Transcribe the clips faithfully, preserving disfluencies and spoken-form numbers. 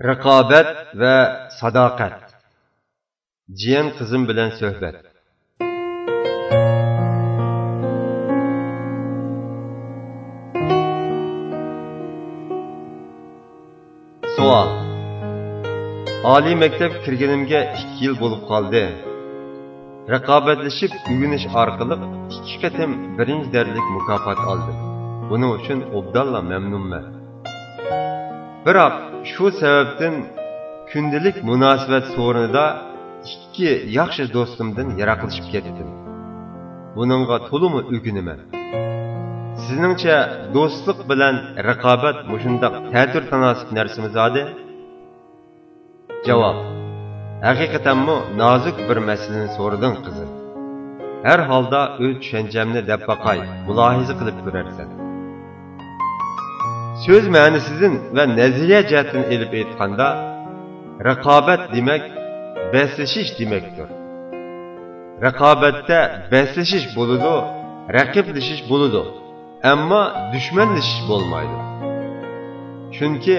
رىقابەت ۋە ساداقەت. جىيەن قىزىم بىلەن سۆھبەت. سوئال. ئالىي مەكتەپ كىرگىنىمگە ئىككى يىل بولۇپ قالدى. رىقابەتلىشىپ ئۆگىنىش ئارقىلىق ئىككى قېتىم بىرىنچى دەرىجىلىك مۇكاپات ئالدىم. بۇنىڭ ئۈچۈن ئوبدانلا مەمنۇنمەن. بىراق، شۇ سەۋەبتىن كۈندىلىك مۇناسىۋەت سورۇنىدا ئىككى ياخشى دوستۇمدىن يىراقلىشىپ كەتتىم. بۇنىڭغا تولىمۇ ئۆكۈنىمەن. سىزنىڭچە، دوستلۇق بىلەن رىقابەت مۇشۇنداق تەتۈر تاناسىپ نەرسىمۇ زادى؟ جاۋاب. ھەقىقەتەنمۇ نازۇك بىر مەسىلىنى سورىدىڭ، قىزىم. ھەر ھالدا ئۆز چۈشەنچەمنى دەپ باقاي، مۇلاھىزە قىلىپ كۆرەرسەن. سۆز مەنىسىدىن ۋە نەزەرىيە جەھەتتىن ئېلىپ ئېيتقاندا، رىقابەت دېمەك، بەسلىشىش دېمەكتۇر. رىقابەتتە بەسلىشىش بولىدۇ، رەقىبلىشىش بولىدۇ، ئەمما دۈشمەنلىشىش بولمايدۇ. چۈنكى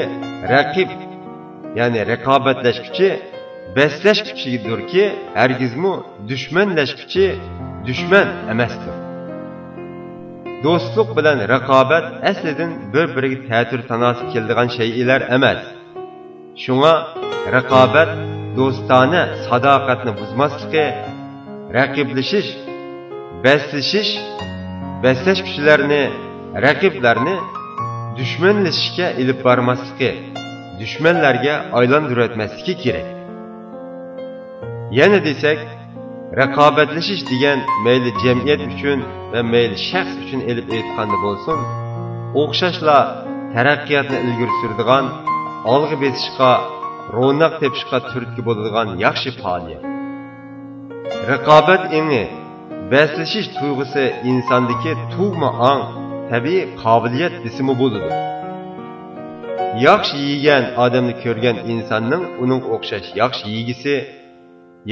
رەقىب، يەنى رىقابەتلەشكۈچى، بەسلەشكۈچىدۇركى، ھەرگىزمۇ دۈشمەنلەشكۈچى دۈشمەن ئەمەستۇر. دوستلۇق بىلەن رىقابەت ئەسلىدىن بىر-بىرىگە تەتۈر تاناسىپ كېلىدىغان شەيئىلەر ئەمەس. شۇڭا رىقابەت دوستانە ساداقەتنى بۇزماسلىقى، رەقىبلىشىش، بەسلىشىش، بەسلەشكۈچىلەرنى، رەقىبلەرنى دۈشمەنلىشىشكە ئېلىپ بارماسلىقى، دۈشمەنلەرگە ئايلاندۇرۇۋەتمەسلىكى كېرەك. يەنە دېسەك، رىقابەتلىشىش دېگەن مەيلى جەمئىيەت ئۈچۈن ۋە مەيلى شەخس ئۈچۈن ئېلىپ ئېيتقاندا بولسۇن، ئوخشاشلا تەرەققىياتنى ئىلگىرى سۈرىدىغان، ئالغا بېسىشقا، روناق تېپىشقا تۈرتكە بولىدىغان ياخشى پائالىيەت. رىقابەت ئېڭى، بەسلىشىش تۇيغۇسى ئىنساندىكى تۇغما ئاڭ، تەبىئىي قابىلىيەت دېسىمۇ بولىدۇ. ياخشى يېگەن ئادەمنى كۆرگەن ئىنساننىڭ ئۇنىڭغا ئوخشاش ياخشى يېگۈسى،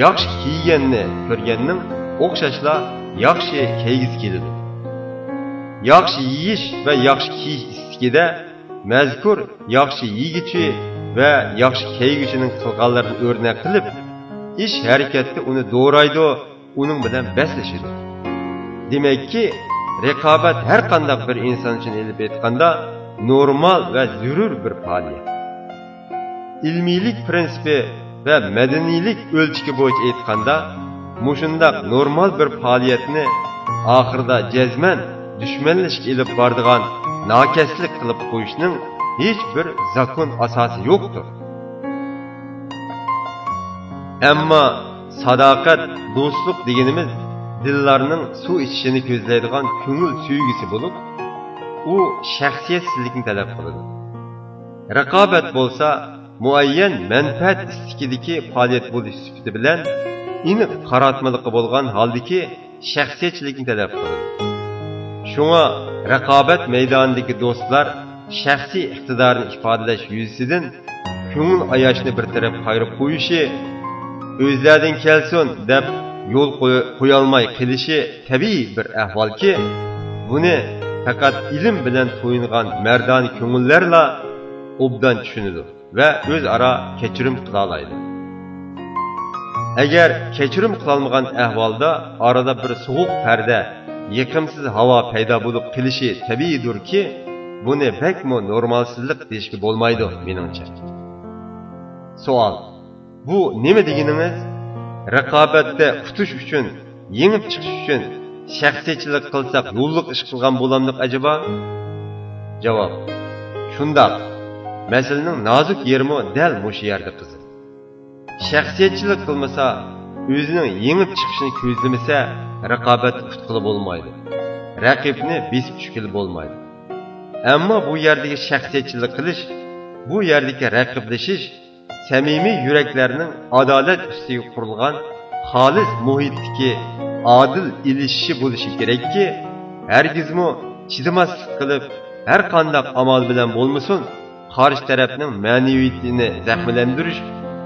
ياخشى كىيگەننى كۆرگەننىڭ ئوخشاشلا ياخشى كىيگۈسى كېلىدۇ. ياخشى يېيىش ۋە ياخشى كىيىش ئىستىكىدە مەزكۇر ياخشى يېگۈچى ۋە ياخشى كىيگۈچىنىڭ قىلغانلىرىنى ئۆرنەك قىلىپ، ئىش ھەرىكەتتە ئۇنى دورايدۇ، ئۇنىڭ بىلەن بەسلىشىدۇ. دېمەككى، رىقابەت ھەر قانداق بىر ئىنسان ئۈچۈن ئېلىپ ئېيتقاندا نورمال ۋە زۆرۈر بىر پائالىيەت. ئىلمىيلىك پىرىنسىپى ۋە مەدەنىيلىك ئۆلچىكى بويىچە ئېيتقاندا، مۇشۇنداق نورمال بىر پائالىيەتنى ئاخىرىدا جەزمەن دۈشمەنلىشىشكە ئېلىپ بارىدىغان ناكەسلىك قىلىپ قويۇشنىڭ ھېچ بىر زاكون ئاساسى يوقتۇر. ئەمما ساداقەت، دوستلۇق دېگىنىمىز دىللارنىڭ سۇ ئىچىشىنى كۆزلەيدىغان كۆڭۈل سۆيگۈسى بولۇپ، ئۇ شەخسىيەتسىزلىكنى تەلەپ قىلىدۇ. رىقابەت بولسا مۇئەييەن مەنپەئەت ئىستىكىدىكى پائالىيەت بولۇش سۈپىتى بىلەن ئېنىق قاراتمىلىقى بولغان ھالدىكى شەخسىيەتچىلىكنى تەلەپ قىلىدۇ. شۇڭا رىقابەت مەيدانىدىكى دوستلار شەخسىي ئىقتىدارىنى ئىپادىلەش يۈزىسىدىن كۆڭۈل ئاياشنى بىر تەرەپ قايرىپ قويۇشى، ئۆزلەردىن كەلسۇن دەپ يول قوي-، قويالماي قېلىشى تەبىئىي بىر ئەھۋالكى، بۇنى پەقەت ئىلىم بىلەن تويۇنغان مەردانە كۆڭۈللەرلا ئوبدان چۈشىنىدۇ ۋە ئۆزئارا كەچۈرۈم قىلالايدۇ. ئەگەر كەچۈرۈم قىلالمىغان ئەھۋالدا ئارىدا بىر سوغۇق پەردە، يېقىمسىز ھاۋا پەيدا بولۇپ قېلىشى تەبىئىيدۇركى، بۇنى بەكمۇ نورمالسىزلىق دېيىشكە بولمايدۇ، مېنىڭچە. سوئال. بۇ نېمە دېگىنىڭىز؟ رىقابەتتە ئۇتۇش ئۈچۈن، يېڭىپ چىقىش ئۈچۈن شەخسىيەتچىلىك قىلساق يوللۇق ئىش قىلغان بولامدۇق ئەجەبا؟ جاۋاب. شۇنداق. مەسىلىنىڭ نازۇك يېرىمۇ دەل مۇشۇ يەردە، قىزىم. شەخسىيەتچىلىك قىلمىسا، ئۆزىنىڭ يېڭىپ چىقىشىنى كۆزلىمىسە، رىقابەتتە ئۇتقىلى بولمايدۇ. رەقىبنى بېسىپ چۈشكىلى بولمايدۇ. ئەمما بۇ يەردىكى شەخسىيەتچىلىك قىلىش، بۇ يەردىكى رەقىبلىشىش، سەمىمىي يۈرەكلەرنىڭ ئادالەت ئۈستىگە قۇرۇلغان خالىس مۇھىتتىكى ئادىل ئېلىشىشى بولۇشى كېرەككى، ھەرگىزمۇ چىدىماسلىق قىلىپ، ھەر قانداق ئامال بىلەن بولمىسۇن، قارشى تەرەپنىڭ مەنىۋىيىتىنى زەخىملەندۈرۈش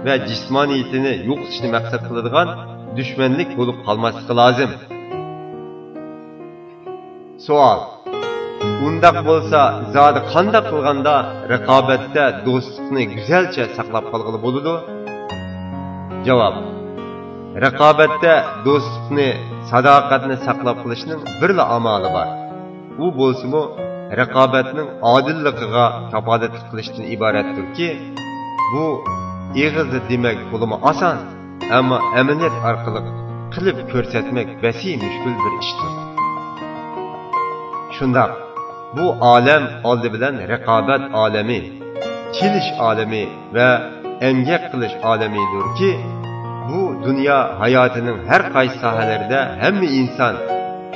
ۋە جىسمانىيىتىنى يوقىتىشنى مەقسەت قىلىدىغان دۈشمەنلىك بولۇپ قالماسلىقى لازىم. سوئال. ئۇنداق بولسا، زادى قانداق قىلغاندا رىقابەتتە دوستلۇقنى گۈزەلچە ساقلاپ قالغىلى بولىدۇ؟ جاۋاب: رىقابەتتە دوستلۇقنى، ساداقەتنى ساقلاپ قېلىشنىڭ بىرلا ئامالى بار. ئۇ بولسىمۇ، رىقابەتنىڭ ئادىللىقىغا كاپالەتلىك قىلىشتىن ئىبارەتتۇركى، بۇ ئېغىزدا دېمەك تولىمۇ ئاسان، ئەمما ئەمەلىيەت ئارقىلىق قىلىپ كۆرسەتمەك بەسى مۈشكۈل بىر ئىشتۇر. شۇنداق، بۇ ئالەم ئالدى بىلەن رىقابەت ئالىمى، چېلىش ئالىمى ۋە ئەمگەك قىلىش ئالىمىدۇركى، بۇ دۇنيا ھاياتىنىڭ ھەر قايسى ساھەلىرىدە ھەممە ئىنسان،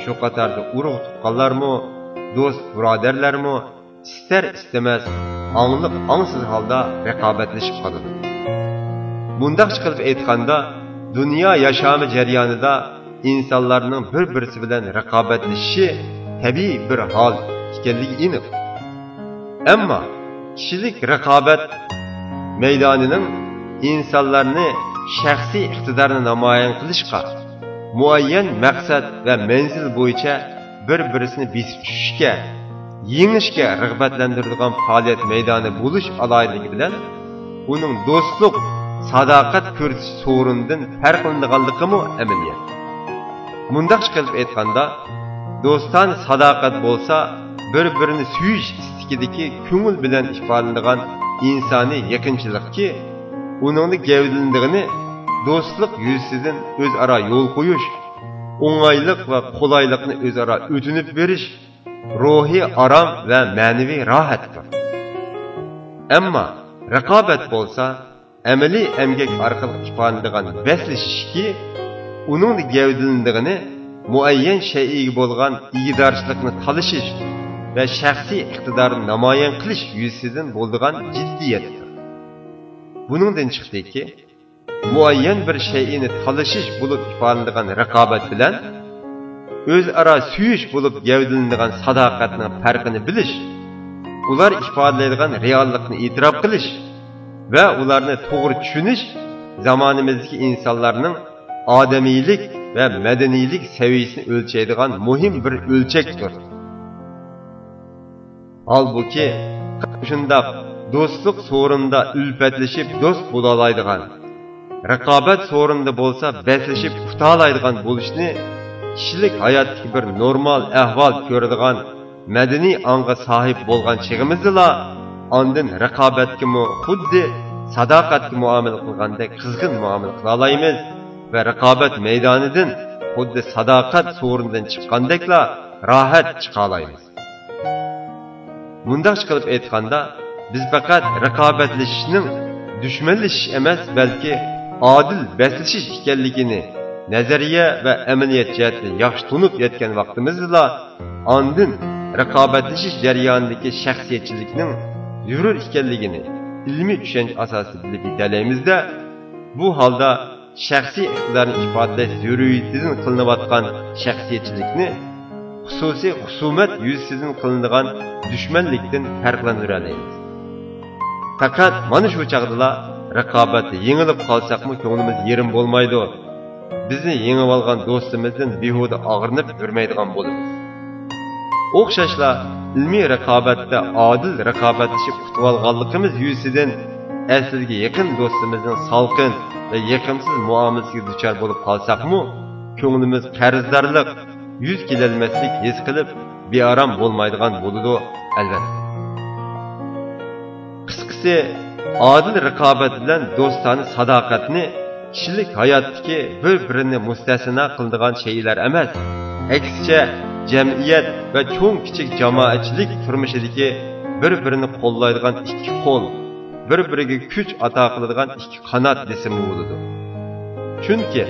شۇ قاتاردا ئۇرۇق-تۇغقانلارمۇ، دوست-بۇرادەرلەرمۇ ئىستەر-ئىستىمەس، ئاڭلىق-ئاڭسىز ھالدا رىقابەتلىشىپ قالىدۇ. مۇنداقچە قىلىپ ئېيتقاندا، دۇنيا ياشامى جەريانىدا ئىنسانلارنىڭ بىر-بىرسى بىلەن رىقابەتلىشىشى تەبىئىي بىر ھال ئىكەنلىكى ئېنىق. ئەمما كىشىلىك رىقابەت مەيدانىنىڭ ئىنسانلارنى شەخسىي ئىقتىدارنى نامايان قىلىشقا، مۇئەييەن مەقسەت ۋە مەنزىل بويىچە بىر-بىرسىنى بېسىپ چۈشۈشكە، يېڭىشكە رىغبەتلەندۈرىدىغان پائالىيەت مەيدانى بولۇش ئالاھىدىلىكى بىلەن ئۇنىڭ دوستلۇق، ساداقەت كۆرسىتىش سورۇنىدىن پەرقلىنىدىغانلىقىمۇ ئەمەلىيەت. مۇنداقچە قىلىپ ئېيتقاندا، دوستانە ساداقەت بولسا بىر-بىرىنى سۆيۈش ئىستىكىدىكى كۆڭۈل بىلەن ئىپادىلىنىدىغان ئىنسانىي يېقىنچىلىقكى، ئۇنىڭدا گەۋدىلىنىدىغىنى دوستلۇق يۈزىسىدىن ئۆزئارا يول قويۇش، ئوڭايلىق ۋە قولايلىقنى ئۆزئارا ئۆتۈنۈپ بېرىش، روھىي ئارام ۋە مەنىۋى راھەتتۇر. ئەمما رىقابەت بولسا ئەمەلىي ئەمگەك ئارقىلىق ئىپادىلىنىدىغان بەسلىشىشكى، ئۇنىڭدا گەۋدىلىنىدىغىنى مۇئەييەن شەيئىگە بولغان ئىگىدارچىلىقنى تالىشىش ۋە شەخسىي ئىقتىدارنى نامايان قىلىش يۈزىسىدىن بولىدىغان جىددىيەتتۇر. بۇنىڭدىن چىقتىكى، مۇئەييەن بىر شەيئىنى تالىشىش بولۇپ ئىپادىلىنىدىغان رىقابەت بىلەن ئۆزئارا سۆيۈش بولۇپ گەۋدىلىنىدىغان ساداقەتنىڭ پەرقىنى بىلىش، ئۇلار ئىپادىلەيدىغان رېئاللىقنى ئېتىراپ قىلىش ۋە ئۇلارنى توغرا چۈشىنىش زامانىمىزدىكى ئىنسانلارنىڭ ئادەمىيلىك ۋە مەدەنىيلىك سەۋىيەسىنى ئۆلچەيدىغان مۇھىم بىر ئۆلچەكتۇر. ھالبۇكى، شۇنداق دوستلۇق سورۇنىدا ئۈلپەتلىشىپ دوست بولالايدىغان، رىقابەت سورۇنىدا بولسا بەسلىشىپ ئۇتالايدىغان بولۇشنى كىشىلىك ھاياتتىكى بىر نورمال ئەھۋال كۆرىدىغان مەدەنىي ئاڭغا ساھىب بولغان چېغىمىزدىلا، ئاندىن رىقابەتكىمۇ خۇددى ساداقەتكە مۇئامىلە قىلغاندەك قىزغىن مۇئامىلە قىلالايمىز ۋە رىقابەت مەيدانىدىن خۇددى ساداقەت سورۇنىدىن چىققاندەكلا راھەت چىقالايمىز. مۇنداقچە قىلىپ ئېيتقاندا، بىز پەقەت رىقابەتلىشىشنىڭ دۈشمەنلىشىش ئەمەس، بەلكى ئادىل بەسلىشىش ئىكەنلىكىنى نەزەرىيە ۋە ئەمەلىيەت جەھەتتىن ياخشى تونۇپ يەتكەن ۋاقتىمىزدىلا، ئاندىن رىقابەتلىشىش جەريانىدىكى شەخسىيەتچىلىكنىڭ زۆرۈر ئىكەنلىكىنى ئىلمىي چۈشەنچە ئاساسىدا بىلىپ يېتەلەيمىز-دە، بۇ ھالدا شەخسىي ئىقتىدارنى ئىپادىلەش زۆرۈرىيىتىدىن قىلىنىۋاتقان شەخسىيەتچىلىكنى خۇسۇسىي خۇسۇمەت يۈزىسىدىن قىلىنىدىغان دۈشمەنلىكتىن پەرقلەندۈرەلەيمىز. پەقەت مانا شۇ چاغدىلا رىقابەتتە يېڭىلىپ قالساقمۇ كۆڭلىمىز يېرىم بولمايدۇ. بىزنى يېڭىۋالغان دوستىمىزدىن بىھۇدە ئاغرىنىپ يۈرمەيدىغان بولىمىز. ئوخشاشلا، ئىلمىي رىقابەتتە ئادىل رىقابەتلىشىپ ئۇتۇۋالغانلىقىمىز يۈزىسىدىن ئەسلىگە يېقىن دوستىمىزنىڭ سالقىن ۋە يېقىمسىز مۇئامىلىسىگە دۇچار بولۇپ قالساقمۇ، كۆڭلىمىز قەرزدارلىق، يۈز كېلەلمەسلىك ھېس قىلىپ، بىئارام بولمايدىغان بولىدۇ، ئەلۋەتتە. قىسقىسى، ئادىل رىقابەت بىلەن دوستانە ساداقەتنى كىشىلىك ھاياتتىكى بىر-بىرىنى مۇستەسنا قىلىدىغان شەيئىلەر ئەمەس، ئەكسىچە، جەمئىيەت ۋە چوڭ-كىچىك جامائەتچىلىك تۇرمۇشىدىكى بىر-بىرىنى قوللايدىغان ئىككى قول، بىر-بىرىگە كۈچ ئاتا قىلىدىغان ئىككى قانات دېسىمۇ بولىدۇ. چۈنكى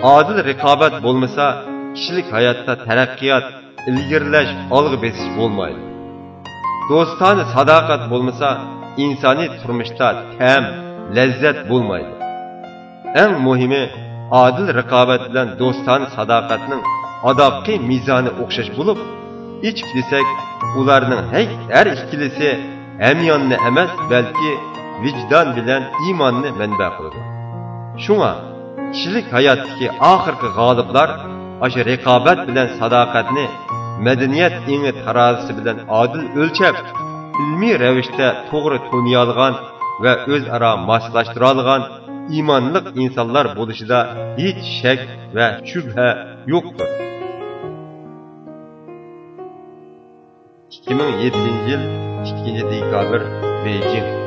ئادىل رىقابەت بولمىسا، كىشىلىك ھاياتتا تەرەققىيات، ئىلگىرىلەش، ئالغا بېسىش بولمايدۇ. دوستانە ساداقەت بولمىسا، ئىنسانىي تۇرمۇشتا تەم، لەززەت بولمايدۇ. ئەڭ مۇھىمى، ئادىل رىقابەت بىلەن دوستانە ساداقەتنىڭ ئاداققى مىزانى ئوخشاش بولۇپ، ئېچىپ دېسەك، ئۇلارنىڭ ھەي-، ھەر ئىككىلىسى ھەمياننى ئەمەس، بەلكى ۋىجدان بىلەن ئىماننى مەنبە قىلىدۇ. شۇڭا، كىشىلىك ھاياتتىكى ئاخىرقى غالىبلار ئاشۇ رىقابەت بىلەن ساداقەتنى مەدەنىيەت ئېڭى تارازىسى بىلەن ئادىل ئۆلچەپ، ئىلمىي رەۋىشتە توغرا تونۇيالىغان ۋە ئۆزئارا ماسلاشتۇرالىغان ئىمانلىق ئىنسانلار بولۇشىدا ھېچ شەك ۋە شۈبھە يوقتۇر. ئىككى مىڭ يەتتىنچى يىل، ئىككىنچى دېكابىر، بېيجىڭ.